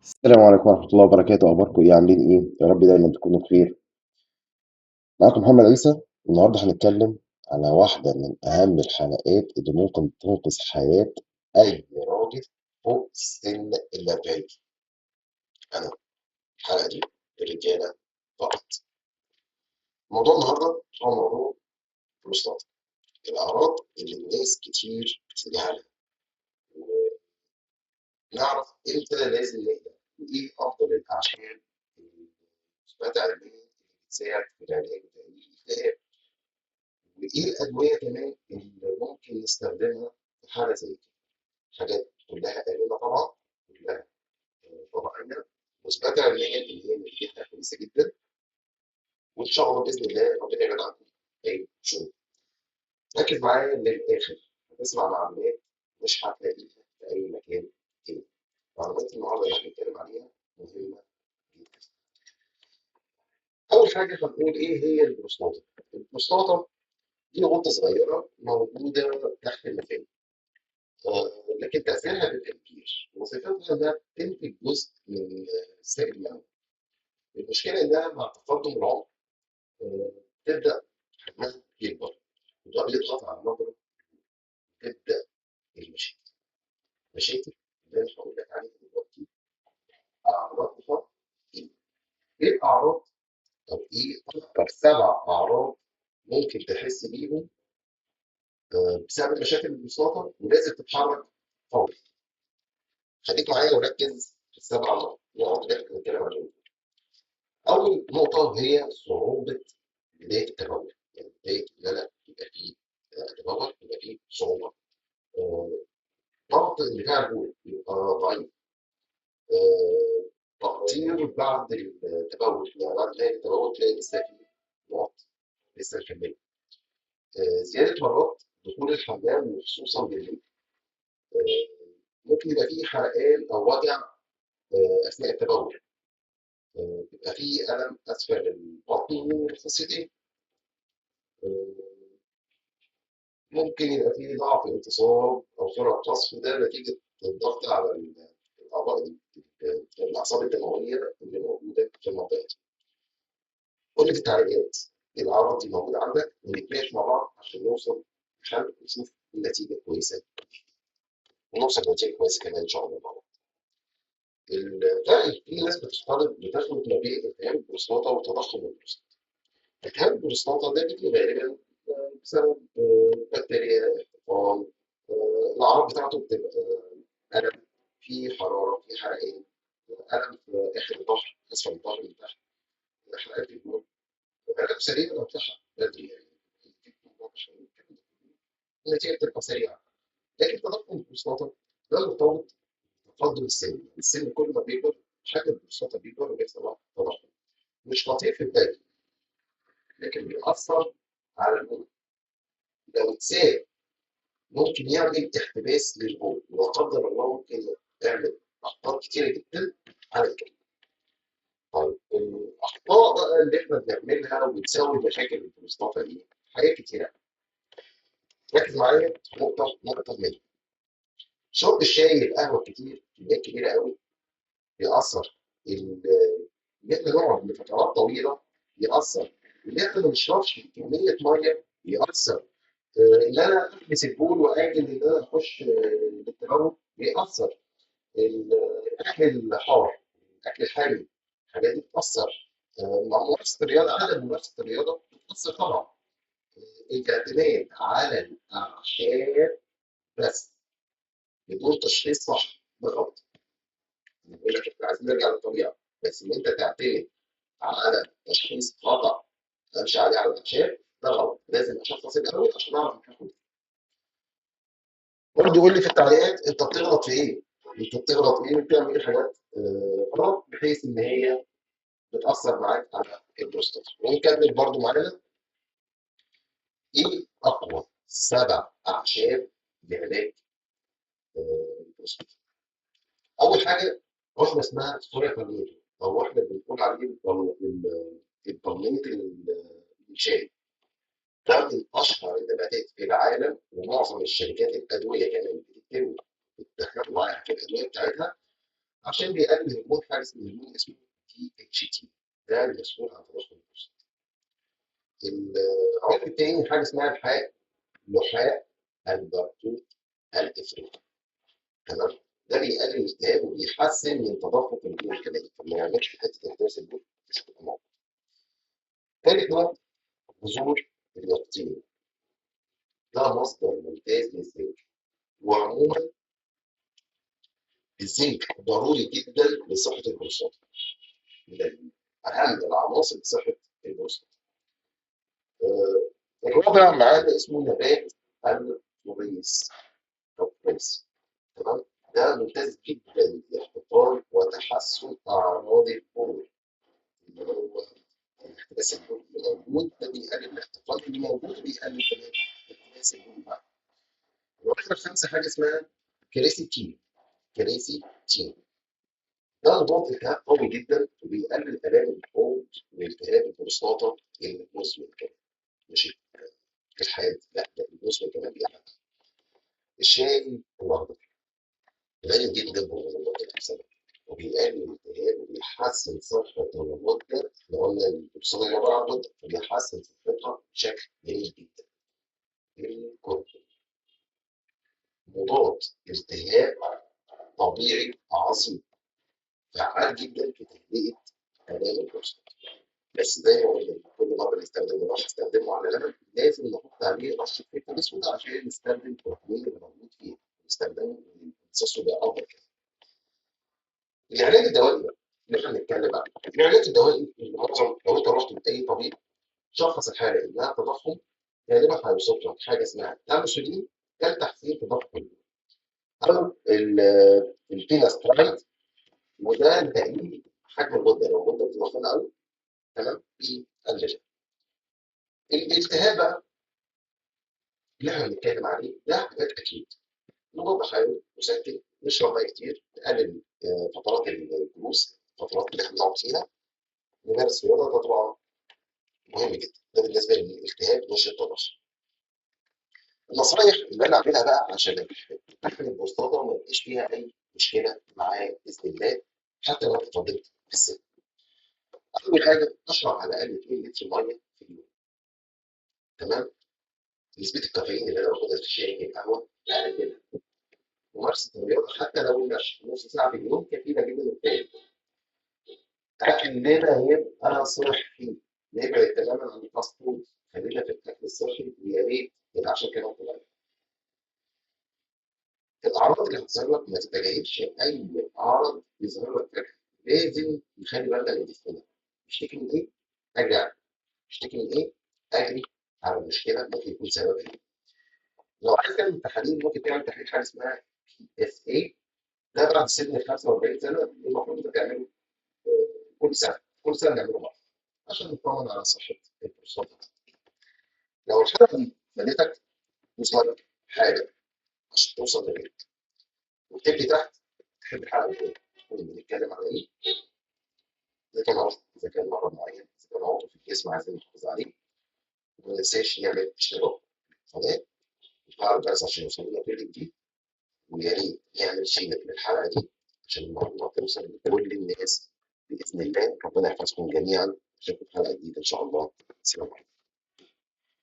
السلام عليكم ورحمة الله وبركاته. أخباركم إيه؟ عاملين إيه؟ يا رب دايما تكونوا بخير. معاكم محمد عيسى. النهاردة هنتكلم على واحدة من أهم الحلقات اللي ممكن تنقذ حياة أي راجل فوق سن 40. أنا الحلقة دي للرجالة فقط. موضوع النهاردة هو موضوع البروستاتا، الأعراض اللي الناس كتير بتتجاهلها، ونعرف إمتى لازم نهدى، وإيه أفضل الأعشاب المثبتة علميا اللي بتساعد في العلاج وتقليل الاكتئاب، وإيه الأدوية كمان اللي ممكن نستخدمها في حالة زي كده. حاجات كلها آمنة طبعا، كلها طبيعية، مثبتة علميا إن هي نتيجتها كويسة جدا، وإن شاء الله بإذن الله ربنا يبعد عنكم أي شغل. ركز معايا للآخر، هتسمع معلومات مش هتلاقيها في أي مكان تاني. معلومات النهارده اللي هنتكلم عليها مهمة جدا. أول حاجة هنقول إيه هي البروستاتا؟ البروستاتا دي غدة صغيرة موجودة تحت المثانة، لكن تأثيرها بيبقى كبير. وظيفتها إنها تنتج جزء من السائل المنوي. المشكلة إنها مع تقدم العمر تبدأ حجمها يكبر، وده بيضغط على المجرى، تبدأ المشاكل. المشاكل اللي أنا هقول لك عليها دلوقتي أعراضها إيه؟ إيه الأعراض؟ طب إيه أكتر 7 أعراض ممكن تحس بيهم بسبب مشاكل البروستاتا ولازم تتحرك فورا؟ خليك معايا وركز في ال7 نقط اللي احنا بنتكلم عليهم. أول نقطة هي صعوبة بداية التبول، يعني بداية إن أنا يبقى فيه تبول يبقى فيه صعوبة. ضغط اندفاع البول يبقى ضعيف. تقطير بعد التبول، يعني بعد نهاية التبول تلاقي لسه فيه نقط لسه مكملة. زيادة مرات دخول الحمام وخصوصا بالليل. ممكن يبقى فيه حرقان أو وجع أثناء التبول. بيبقى فيه ألم أسفل البطن والخصيتين. ممكن يبقى فيه ضعف انتصاب أو سرعة قصف، ده نتيجة الضغط على الأعضاء الأعصاب الدموية اللي موجودة في المنطقة دي. قول لي في التعليقات إيه الأعراض دي موجودة عندك، ونتناقش مع بعض عشان نوصل لحل ونشوف النتيجة كويسة، ونوصل لنتيجة كويسة كمان إن شاء الله مع بعض. الفرق في ناس بتختلط ما بين التهاب البروستاتا وتضخم البروستاتا. التهاب البروستاتا ده بيجي غالبا بسبب بكتيريا، احتقان، الأعراض بتاعته بتبقى ألم، في حرارة، في حرقان، ألم في آخر الظهر، أسفل الظهر من تحت، حرقان في البول. علاج سريع لو اتلحق بدري، يعني النتيجة بتبقى سريعة. لكن تضخم البروستاتا ده مرتبط بتقدم السن، السن كل ما بيكبر حجم البروستاتا بيكبر وبيحصل لها تضخم. مش خطير في البداية، لكن بيأثر على البول. لو اتساب ممكن يعمل احتباس للبول، ولا قدر الله ممكن يعمل أخطار كتيرة جدا على الكلى. طيب الأخطاء بقى اللي احنا بنعملها وبتساوي مشاكل البروستاتا دي حاجات كتيرة. ركز معايا نقطة نقطة منها. شرب الشاي القهوة كتير، كميات كبيرة قوي، بيأثر. إن احنا نقعد لفترات طويلة بيأثر. إن احنا ما نشربش كمية مية بيأثر. إن أنا أحبس البول وأجل إن أنا أخش للتبول بيأثر. الأكل الحار، الأكل الحامي، الحاجات دي بتأثر. مع ممارسة الرياضة، عدم ممارسة الرياضة بتأثر طبعا. الاعتماد على الأعشاب بس بدون تشخيص صح ده غلط. أنا بقول لك إحنا عايزين نرجع للطبيعة، بس إن أنت تعتمد على تشخيص خطأ أمشي عليه على الأعشاب ده غلط. لازم أشخص الأول عشان أعرف أنا هاخد إيه. برضه قول لي في التعليقات أنت بتغلط في إيه؟ أنت بتغلط إيه وبتعمل إيه حاجات غلط بحيث إن هي بتأثر معاك على البروستاتا. ونكمل برضه معانا إيه أقوى 7 أعشاب لعلاج البروستاتا. أول حاجة عشبة اسمها Saw palmetto، أو إحنا بنقول عليه البلميط الشاي. ده من أشهر النباتات في العالم، ومعظم الشركات الأدوية كمان بتدخل معاها في الأدوية بتاعتها عشان بيقلل هرمون حاجة اسمه هرمون اسمه DHT، ده المسؤول عن تضخم البروستاتا. العضو الثاني حاجة اسمها الحاء لحاء البرتوت الافريقي. تمام؟ ده بيقلل الالتهاب وبيحسن من تدفق البول كمان، فما يعملش في حتة احتباس البول مش هتبقى موجودة. ثالث نوع بذور اليقطين، ده مصدر ممتاز للزنك، وعموما الزنك ضروري جدا لصحة البروستاتا، من اهم العناصر لصحة البروستاتا. الرابع معانا اسمه نبات الفوريس او فوريس. تمام؟ ده ممتاز جدا لاحتقان وتحسن اعراض البول، اللي هو الاحتباس البول اللي موجود، ده بيقلل الاحتقان اللي موجود وبيقلل كمان احتباس البول معاه. الوحدة الخامسة حاجة اسمها quercetin. quercetin ده مضاد التهاب قوي جدا وبيقلل الام الحوض والتهاب البروستاتا المزمن كمان، مش الحاد، لا ده المزمن كمان بيقلل. الشاي الاخضر غني جدا بمضادات الاكسدة وبيقلل الالتهاب وبيحسن صحة الغدة، احنا قلنا البروستاتا عبارة عن غده، فبيحسن صحتها بشكل جميل جدا. الكركم مضاد التهاب طبيعي عظيم، فعال جدا في تهدئه الام البروستاتا، بس زي ما قلنا كل مرة نستخدمه لو هنستخدمه على لبن لازم نحط عليه رشه فلفل اسود عشان نستخدم الكركمين اللي موجود فيه، نستخدمه امتصاصه بقى افضل كده. العلاج الدوائي بقى اللي احنا بنتكلم عنه، العلاج الدوائي اللي معظم لو انت رحت لاي طبيب شخص الحالة انها تضخم غالبا هيوصف لك حاجة اسمها تاموسولين، ده لتحسين تضخم البول، او ال finasteride، وده لتقليل حجم الغدة، لو الغدة متضخمه قوي تمام بيقللها. الالتهاب بقى اللي احنا بنتكلم عليه ده حاجات اكيد، مضاد حيوي، مسكن، نشرب مية كتير، نقلل فترات الجلوس، الفترات اللي احنا بنقعد فيها، نمارس رياضة، ده طبعا مهم جدا، ده بالنسبة للالتهاب مش التضخم. النصايح اللي انا اعملها بقى عشان احمي البروستاتا وما يبقاش فيها اي مشكلة معايا باذن الله حتى لو تقدمت في السن. اول حاجة اشرب على الاقل 2 لتر مية في اليوم. تمام؟ نسبه الكافيين اللي انا باخدها في الشاي القهوة اقللها. ممارسة الرياضة حتى لو المشي نص ساعة في اليوم كفيله جدا وكفاية. اكلنا يبقى صحي، نبعد تماما عن ال fast food، خلينا في الاكل الصحي، ويا ريت الاعشاب كمان طبيعية. الاعراض اللي هتظهر لك ما تتجاهلش اي عرض يظهر لك فجاة، لازم نخلي بالنا من جسمنا. بيشتكي من ايه؟ اجري عليه. بيشتكي من ايه؟ اجري على المشكلة ممكن يكون سببها ايه. لو عايز تعمل تحاليل ممكن تعمل تحليل حاجة اسمها PSA، ده بعد سن 45 سنة المفروض انت تعمله كل سنة، كل سنة نعمله مرة عشان نطمن على صحة البروستاتا. لو الحلقة دي فادتك دوس like حاجة عشان توصل لغيرك، واكتب لي تحت تحب الحلقة دي تكون بنتكلم على ايه، اذا كان عرض، اذا كان مرض معين، اذا كان عضو في الجسم عايزين نحافظ عليه. وما ننساش نعمل اشتراك في القناة وتفعل الجرس عشان يوصل لنا كل جديد، ويا ريت نعمل share للحلقة دي عشان المعلومة توصل لكل الناس باذن الله. ربنا يحفظكم جميعا، اشوفكم في حلقة جديدة ان شاء الله. السلام عليكم.